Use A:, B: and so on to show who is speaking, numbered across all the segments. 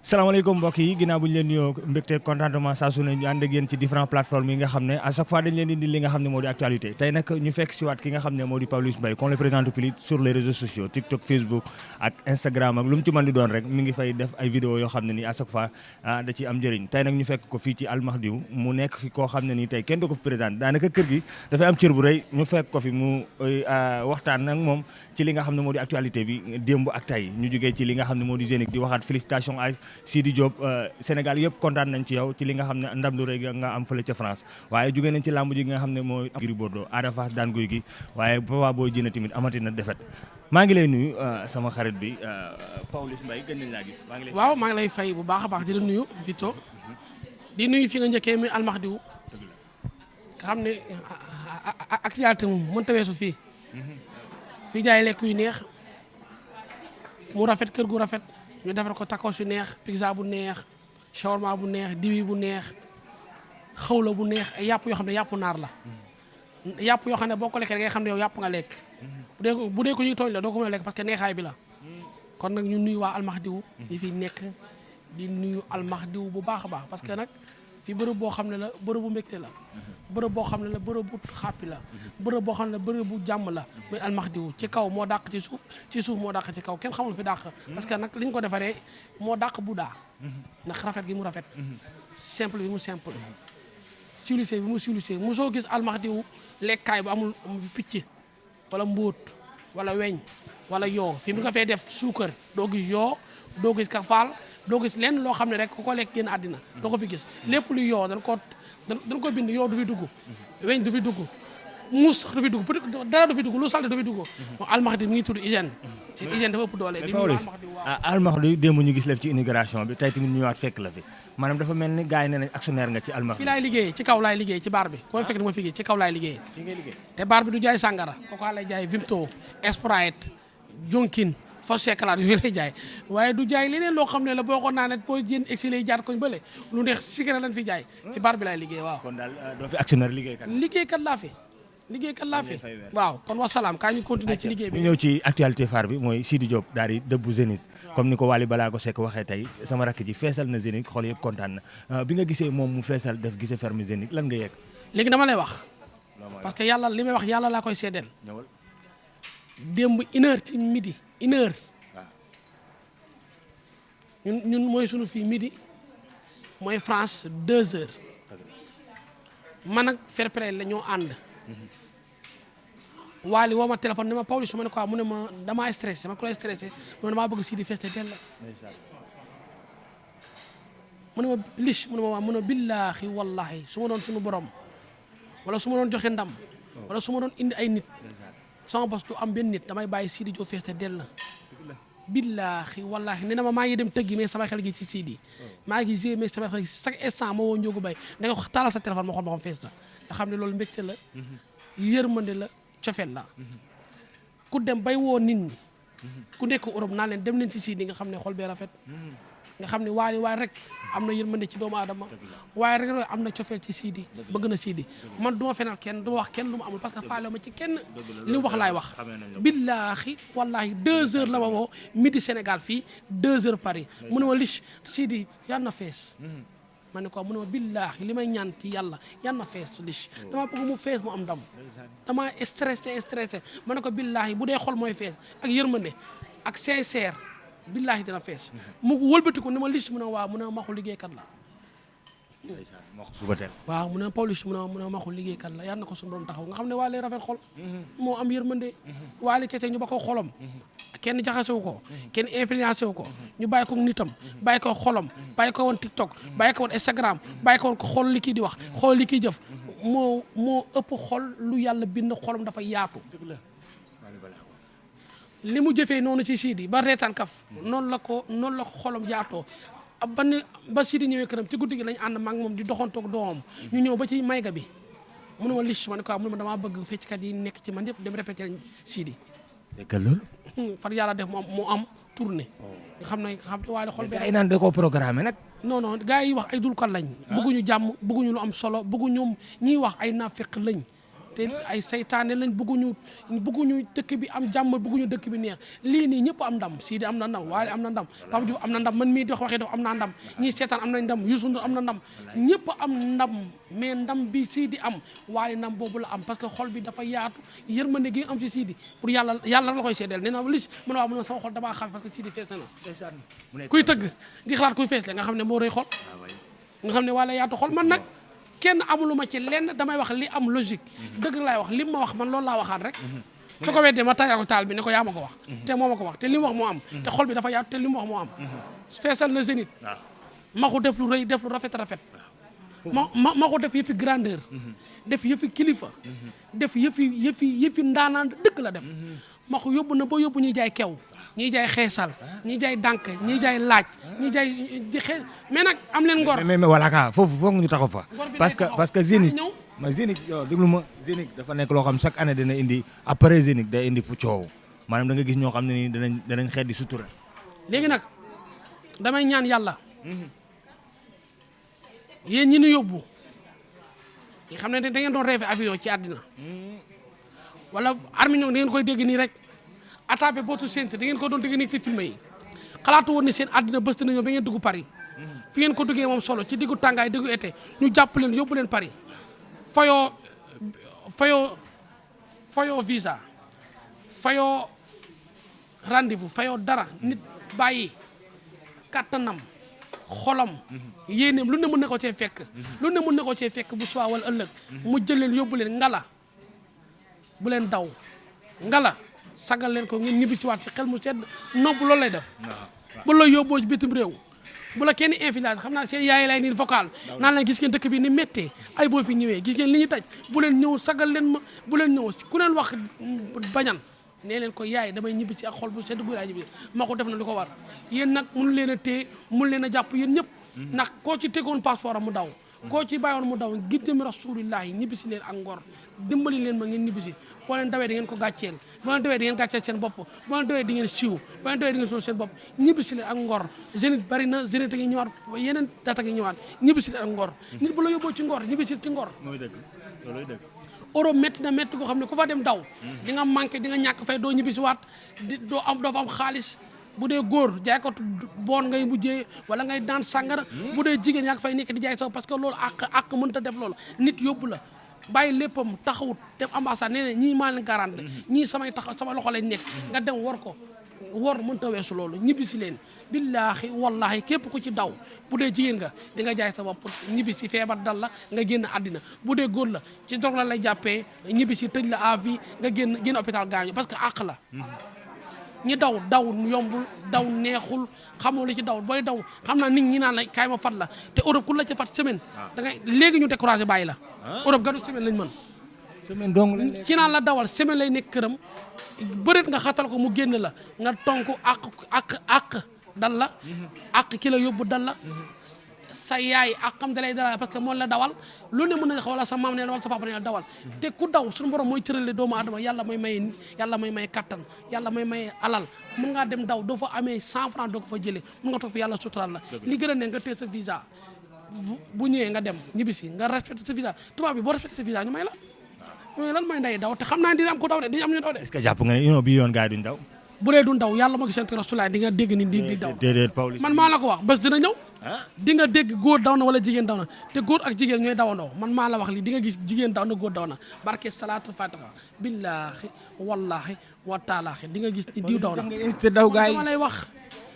A: salaamaaleykum mbokk yi ginnaaw bu ñu leen nuyoo mbégte contentement saa su ne ñu ànd ak yéen ci différents plateformes yi nga xam ne à chaque fois dañ leen indi li nga xam ne moo di actualité tey nag ñu fekk si waat ki nga xam ne moo di Pawlish Mbaye qu'on le présente plus sur les réseaux sociaux TikTok Facebook ak Instagram ak lu mu ci mën di doon rek mi ngi fay def ay vidéo yoo xam ne nii à chaque fois da ci am njëriñ tey nag ñu fekk ko fii ci Al Mahdiou mu nekk fi koo xam ne nii tey kenn du ko fi présenté daanaka kër gi dafay am cër bu rëy ñu fekk ko fi mu waxtaan nag moom ci li nga xam ne moo di actualité bi démb ak tey ñu jógee ci li nga xam ne moo di Zénith di waxaat félicitation à Sidi Diop Sénégal yëpp kontaan nañ ci yow ci li nga xam ne ndam lu rëy nga am fële ca France waaye jógee nañ ci làmb ji nga xam ne mooy Gris Bordeaux Ada Fass daan Gouye Gui waaye Papa Boy Djiné tamit amati na defet maa ngi lay nuyu sama xarit bi Pawlish Mbaye gën nañ laa gis
B: waaw maa ngi lay fay bu baax a baax di la nuyu Vito di nuyu fi nga njëkkee muy Al Mahdiou nga xam ne actualité moom mënta weesu fii fii jaay lekk yu neex mu rafet kër gu rafet ñu defar ko tacos yu neex pizza bu neex shawarma bu neex diwi bu neex xawla bu neex ay yàpp yoo xam ne yàpp naar la yàpp yoo xam ne boo ko lekkee da ngay xam ne yow yàpp nga lekk bu dee ko ñuy tooñ la doo ko mën a lekk parce que neexaay bi la kon nag ñu nuyu waa Al Mahdiou ñi fi nekk di nuyu Al Mahdiou bu baax a baax parce que nag fi bërëb boo xam ne la bërëb bu mbégte la bërëb boo xam ne la bërëb bu xàppi la bërëb boo xam ne bërëb bu jàmm la muy Al Mahdiou ci kaw moo dàq ci suuf moo dàq ci kaw kenn xamul fi dàq parce que nag li ñu ko defaree moo dàq bu daa ndax rafet gi mu rafet simple bi mu simple civilisé bi mu civilisé mosoo gis Al Mahdiou lekkaay bu amul picc wala mbóot wala weñ wala yoo fi mu nga fay def suukar doo gis yoo doo gis kafaal doo gis lenn loo xam ne rek ku ko lekk génn àddina doo ko fi gis lépp lu yoo dañ ko bind yoo du fi dugg weñ du fi dugg muus sax du fi dugg dara du fi dugg lu salte du fi dugg moom Al Mahdiou mi ngi tudd hygiène seen hygiène dafa ëpp doole di
A: Al Mahdiou démb ñu gis la ci inauguration bi tey tamit ñu ñëwaat fekk la fi maanaam dafa mel ni gars yi ne nañ actionnaire nga ci Al Mahdiou
B: fii laay liggéey ci kaw laay liggéey ci baar bi ko fekk ni ma fi ci kaw laay liggéey te baar bi du jaay sàngara kooku lay jaay Vimto Sprite Jonkin fos sekalaat yooyu lay jaay waaye du jaay leneen loo xam ne la boo ko naanee boo jën exilé jaar koñ bële lu neex sikara lañ fi jaay ci bar bi laay liggéey waaw.
A: kon daal doo fi actionnaire
B: liggéeykat laa fi waaw kon wasalaam kaa ñu continuer ci liggéey bi.
A: ñu ñëw ci actualité phare bi mooy Sidi Diop daal di dëbbu Zénith comme ni ko Wally Ballago Seck waxee tey sama rakk ji feesal na Zénith xool yëpp kontaan na bi nga gisee moom mu feesal def gise ferme Zénith lan nga yegg.
B: léegi dama lay wax parce que yàlla li may wax yàlla laa koy seedeel démb 1h ci midi 1h ñun mooy sunu fii midi mooy France 2h man ak fair play la ñoo ànd Wally woo ma téléphone ne ma Pawlish ma ne quoi mu ne ma damaa stressé ma ko lay stressé mu ne damaa bëgg Sidi feste del la mu ne ma lich mu ne ma waa mu ne billaahi wallahi su ma doon suñu borom wala su ma doon joxe ndam wala su ma doon indi ay nit sama bos du am benn nit damay bàyyi Sidi Diop feste del la billaahi wallaahi nee na ma maa ngi dem tëggi mais sama xel gi ci Sidi maa ngi gée mais sama xel gi chaque instant ma woo Ndiogu Bay da nga taalal sa téléphone ma xool ma xam fees na nga xam ne loolu mbégte la yërmande la cofeel la ku dem bay woo nit ñi ku nekk Europe naa leen dem leen ci Sidi nga xam ne xol bee rafet nga xam ne waaye rek am na yërmande ci doomu aadama waaye rek am na cofeel ci Sidi bëgg na Sidi man du ma fenal kenn du ma wax kenn lu ma amul parce que faale ma ci kenn li mu wax laay wax billaahi wallaahi 2h la ma woo midi Sénégal fii 2h Paris mu ne ma lich Sidi yal na fees ma ne ko mu ne ma billaahi li may ñaan ci yàlla yal na fees lich dama bëgg mu fees mu am ndam dama stressé ma ne ko billaahi bu dee xol mooy fees ak yërmande ak sincère billaahi dina fees mu wëlbatiku ne ma lich mu ne waaw mu ne maxu liggéeykat la waaw mu ne Pawlish mu ne maxu liggéeykat la yal na ko suñu borom taxaw nga xam ne waa lay rafet xol moo am yërmande waa li kese ñu ba ko xolam kenn jaxasewu ko kenn influencé wu ko ñu bàyyi ko nitam bàyyi ko xolam bàyyi ko woon TikTok bàyyi ko woon Instagram bàyyi ko woon ko xool li kii di wax xool li kii jëf moo ëpp xol lu yàlla bind xolam dafa yaatu li mu jëfee noonu ci Sidi ba reetaan kaf noonu la ko xolam jaatoo ba Sidi ñëwee këram ci guddi gi lañ ànd maag moom di doxantoog doomam ñu ñëw ba ci mayga bi mu ne ma lich ma ne ko mu ne ma damaa bëgg fecckat yi nekk ci man yëpp dem répété Sidi
A: dégg loolu
B: far yàlla def mu am tournée nga xam ne waaye xol bi
A: ay naan da koo programmé nag
B: non gars yi wax ay dulkat lañ bëgguñu jàmm bëgguñu lu am solo bëgguñu ñiy wax ay naafeq lañ te ay saytaane lañ bëgguñu dëkk bi am jàmm bëgguñu dëkk bi neex lii nii ñëpp am ndam Sidi am na ndam Wally am na ndam Pape Diouf am na ndam man mii di wax waxee dox am naa ndam ñii seetaan am nañ ndam Youssou Ndour am na ndam ñëpp am ndam mais ndam bi Sidi am Wally ndam boobu la am parce que xol bi dafa yaatu yërmande gi am ci Sidi pour yàlla la koy seedeel nee na lis mu ne waaw mu ne sama xol damaa xam parce que Sidi fees na kuy tëgg di xalaat kuy fees la nga xam ne moo rëy xol nga xam ne Wally yaatu xol man nag kenn amuluma ci lenn damay wax li am logique dëgg laay wax li ma wax man loolu laa waxaat rek su ko weddee ma tayal ko taal bi ne ko yaa ma ko wax te moo ma ko wax te li mu wax moo am te xol bi dafa yaatu te li mu wax moo am feesal na Zénith ma ko def lu rëy def lu rafet ma ko def yëfi grandeur def yëfi kilifa def yëfi ndaanaan dëgg la def ma ko yóbbu na ba yóbbu ñuy jaay kew ñiy jaay xeesal ñiy jaay dànk ñiy jaay laaj ñiy jaay mais nag am leen ngor
A: mais voilà ka foofu foog ñu taxaw fa parce que Zénith ma Zénith yow déglu ma Zénith dafa nekk loo xam chaque année dina indi après Zénith day indi coow maanaam da nga gis ñoo xam ne nii danañ xeet di sutura
B: léegi nag damay ñaan yàlla yéen ñi ñu yóbbu nga xam ne da ngeen doon rêvé avion ci àddina wala armiñon da ngeen koy dégg nii rek attaqué bootu séntu da ngeen ko doon dégg nii ci film yi xalaatu woon ne seen àddina bës na ñëw ba ngeen dugg Paris fi ngeen ko duggee moom solo ci diggu tàngaay diggu été ñu jàpp leen yóbbu leen Paris fayoo visa fayoo rendez-vous fayoo dara nit bàyyi kàttanam xolam yéeneem lu ne mën na ko cee fekk bu soir wala ëllëg mu jël leen yóbbu leen ngala bu leen daw ngala sagal leen ko ngeen ñibbi si waat ci xel mu sedd nopp loolu lay def bu la yóbboo ci bitim réew bu la kenn influence xam naa seen yaay lay nii vocal naan la gis ngeen dëkk bi ni méttee ay boo fi ñëwee gis ngeen li ñu daj bu leen ñëw sagal leen ma bu leen ñëw ku leen wax bañan nee leen ko yaay damay ñibbi si ak xol bu sedd bu laay ñibbi ma ko def na li ko war yéen nag mënu leen a téye mënu leen a jàpp yéen ñëpp ndax koo ci tegoon passeport am mu daw koo ci bàyyoon mu daw ngir jëmi rasulillahi ñibbisi leen ak ngor dimbali leen ma ngeen ñibbisi boo leen dawee di ngeen ko gàcceel boo leen dawee di ngeen gàcceel seen bopp boo leen dawee di ngeen siiw boo leen dawee di ngeen sonal seen bopp ñibbisi leen ak ngor Zénith bari na Zénith a ngi ñëwaat yeneen data ngi ñëwaat ñibbisi leen ak ngor nit bu la yóbboo ci ngor ñibbisi ci ngor
A: mooy dëgg looloy dëgg
B: Europe métti na métti koo xam ne ku fa dem daw di nga manqué di nga ñàkk fay doo ñibbisi waat doo fa am xaalis bu dee góor jaay ko boon ngay mujjee wala ngay daan sàngara bu dee jigéen yaa ngi fay nekk di jaay saw parce que loolu ak mënta def loolu nit yóbbu la bàyyi léppam taxawut def ambassade nee na ñii maa leen garante ñii sama loxo lañ nekk nga dem war mënta weesu loolu ñibbisi leen billaahi wallahi képp ku ci daw bu dee jigéen nga di nga jaay sa bopp ñibbisi feebar dal la nga génn àddina bu dee góor la ci dog la lay jàppee ñibbisi tëj la à vie nga génn hôpital gaañu parce que àq la ñi daw yombul daw neexul xamoo la ci daw booy daw xam naa nit ñi naan la kaay ma fat la te Europe ku la ci fat semaine da ngay léegi ñu découragé bàyyi la Europe gadu semaine lañ mën
A: semaine dong
B: ci naan la dawal semaine lay nekk këram bëreet nga xatal ko mu génn la nga tonk ak dal la ak ki la yóbbu dal la sa yaay ak xam dalay dara parce que moom la dawal lu ne mën na wala sa maam ne wala sa papa ne dawal te ku daw suñu borom mooy tërale doomu adama yàlla may may kattan yàlla may may alal mun ngaa dem daw doo fa amee 100 francs doo ko fa jëlee mun nga toog fi yàlla sutural la li gën a ne nga téye sa visa bu ñëwee nga dem ñibbisi nga respecté sa visa tubaab bi boo respecté sa visa ñu may la mais lan may nday daw te xam naa dina am ko daw de dina am ñu daw de.
A: est-ce que jàpp nga ne bi yoon gars yi duñ daw.
B: bu dee duñ daw yàlla ma gisante Rasulullah di nga dégg ni di daw.
A: déedéet Pawlish
B: man maa la ko wax bés dina ñëw. di nga dégg góor daw na wala jigéen daw na te góor ak jigéen ñooy dawandoo man maa la wax lii di nga gis jigéen daw na góor daw na barke salaatul fatiha billaahi wallaahi wa taalaahi di nga gis ni diw daw na. dama lay wax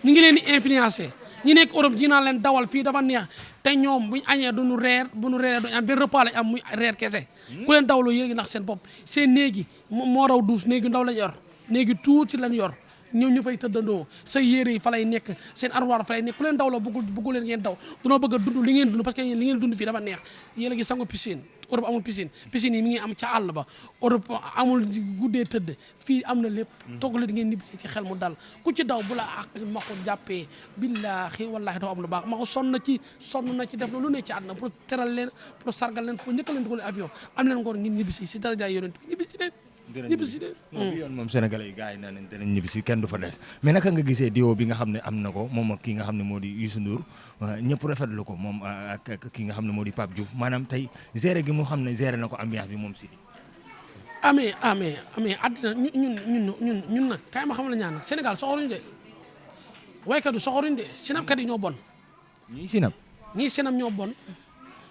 B: ñu ngi leen di influencer ñi nekk Europe ji naa leen dawal fii dafa neex te ñoom buñ añee duñu reer bu ñu reeree duñu am benn repas lañ am muy reer kese ku leen dawloo yéegi ndax seen bopp seen néegi moo raw duus néegi ndaw lañ yor néegi tuuti lañ yor ñoom ñu fay tëddandoo sa yére yi fa lay nekk seen armoire fa lay nekk ku leen dawloo bëggu leen ngeen daw dunoo bëgg a dund li ngeen dund parce que li ngeen dund fii dafa neex yéen a ngi sangu piscine Europe amul piscine yi mi ngi am ca àll ba Europe amul guddee tëdd fii am na lépp togg leen ngeen ñibbi ci xel mu dal ku ci daw bu la ak ma ko jàppee billaahi wallaahi doo am lu baax ma ko sonn na ci def na lu ne ci àdduna pour teral leen pour sargal leen pour njëkkal leen dugal avion am leen ngoor ngeen ñibbi si daraja yonent ñibbi si leen ñibbisi de
A: bi yoon moom sénégalais yi gars yi naan danañ ñibbisi kenn du fa des mais naka nga gisee diwo bi nga xam ne am na ko moom ak kii nga xam ne moo di Youssou Ndour ñëpp rafetlu ko moom ak kii nga xam ne moo di Pape Diouf maanaam tey géré gi mu xam ne géré na ko ambiance bi moom Sidi
B: amee àddina ñun nag kaay ma xam la ñaan Sénégal soxoruñu de waykat du soxoruñu de sinapkat yi ñoo bon. ñii sinap ñoo bon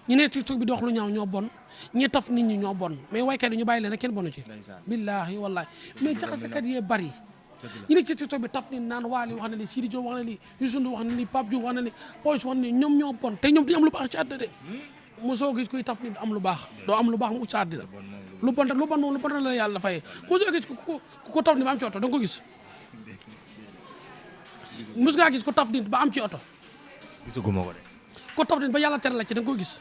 B: ñu ne TikTok bi di wax lu ñaaw ñoo bon ñi taf nit ñi ñoo bon mais waykat yi ñu bàyyi leen rek kenn bonu ci. billaahi wallaahi mais jaxasekat yee bari. ñu ne ci TikTok bi taf nit naan Wally wax na li Sidi Diop wax na li Youssou Ndour wax na li Pape Diouf wax na li Pawlish wax na li ñoom ñoo bon te ñoom dañu am lu baax ci àddina de mosoo gis kuy taf nit am lu baax doo am lu baax mu ci àddina lu bon moom lu bon la yàlla fayee mosoo gis ku taf nit ba am ci oto da nga ko gis mos ngaa gis ku taf nit ba am ci oto
A: gisaguma ko de.
B: ku taf nit ba yàlla tere la ci da nga ko gis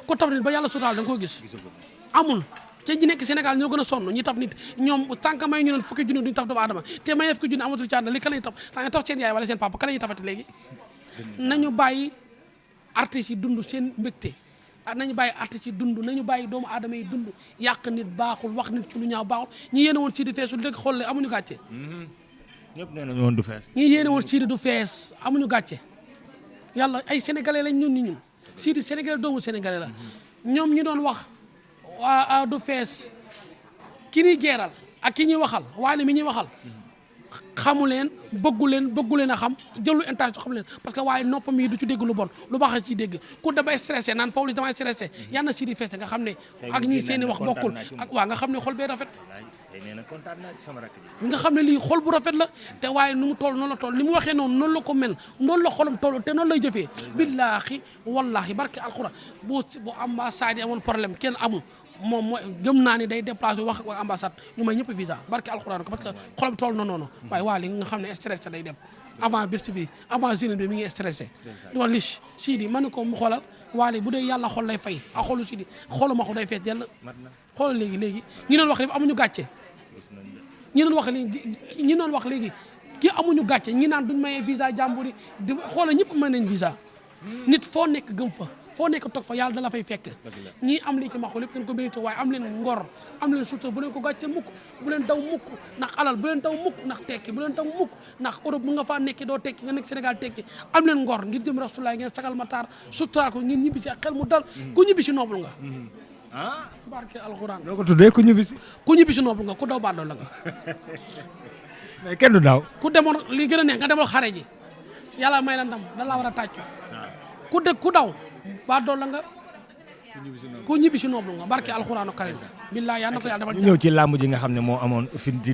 B: ku taf nit ba yàlla sutaal da nga ko gis amul te ñi nekk Sénégal ñoo gën a sonn ñi taf nit ñoom tànk may ñu ne fukki junni duñu taf doomu aadama te may fukki junni amatul ci àddina li kan lañuy taf xanaa taf seen yaay wala seen papa kan lañuy tafati léegi nañu bàyyi artistes yi dund seen mbégte nañu bàyyi artistes yi dund nañu bàyyi doomu aadama yi dund yàq nit baaxul wax nit ci lu ñaaw baaxul ñi yéene woon Sidi feesul dëgg xool amuñu gàcce
A: ñëpp nee nañu woon du fees.
B: ñi yéene woon Sidi du fees amuñu gàcce yàlla ay sénégalais lañ ñun Sidi sénégalais doomu sénégalais la ñoom ñi doon wax waa du fees ki ñuy jeeral ak ki ñuy waxal Wally mi ñuy waxal xamu leen bëggu leen a xam jëlu intention xam leen parce que waaye noppam yi du ci dégg lu bon lu baax a ci dégg ku damay stressé naan Pawlish damay stressé yal na Sidi fees nga xam ne ak ñi seeni wax bokkul ak waa nga xam ne xol bee rafet nga xam ne lii xol bu rafet la te waaye nu mu toll noonu la toll li mu waxee noonu la ko mel noonu la xolam toll te noonu lay jëfee billaahi wallaahi barke alxuraan bu ambassade yi amoon problème kenn amul moom mooy gëm naa ni day déplacé wax ak ambassade ñu may ñëpp visa barke alxuraan ko parce que xolam toll na noonu waaye waa li nga xam ne stressé day def avant birti bi avant jeune bi mi ngi stressé di wax lich Sidi man ni ko mu xoolal waale bu dee yàlla xol lay fay ak xolu Sidi xolu ma ko day feet yàlla xoolal léegi ñu doon wax lépp amuñu gàcce ñi doon wax léegi ki amuñu gàcce ñi naan duñ mayee visa jàmbur yi di xoolal ñëpp may nañ visa nit foo nekk gëm fa foo nekk toog fa yàlla da la fay fekk ñii am lii ci maxu lépp dañ ko mérité waaye am leen ngor am leen sutura bu leen ko gàcce mukk bu leen daw mukk ndax alal bu leen daw mukk ndax tekki bu leen daw mukk ndax Europe mu nga faa nekki doo tekki nga nekk Sénégal tekki am leen ngor ngir jëm Rasulullah ngeen sagal ma taar sutura ko ngeen ñibbi si ak xel mu dal ku ñibbi si noobul nga barke alxuraan
A: doo ko tuddee ku ñibbi
B: si noobul nga ku daw baadoo la nga
A: mais kenn du daaw
B: ku demoon li gën a neex nga demoon xare ji yàlla may la ndam da laa war a tàccu ku daw ba dool la nga ku ñibbi si nooblu nga barke alxuraanu karim billahi yaa na ko yàlla defal
A: ñu ñëw ci làmb ji nga xam ne moo amoon fi di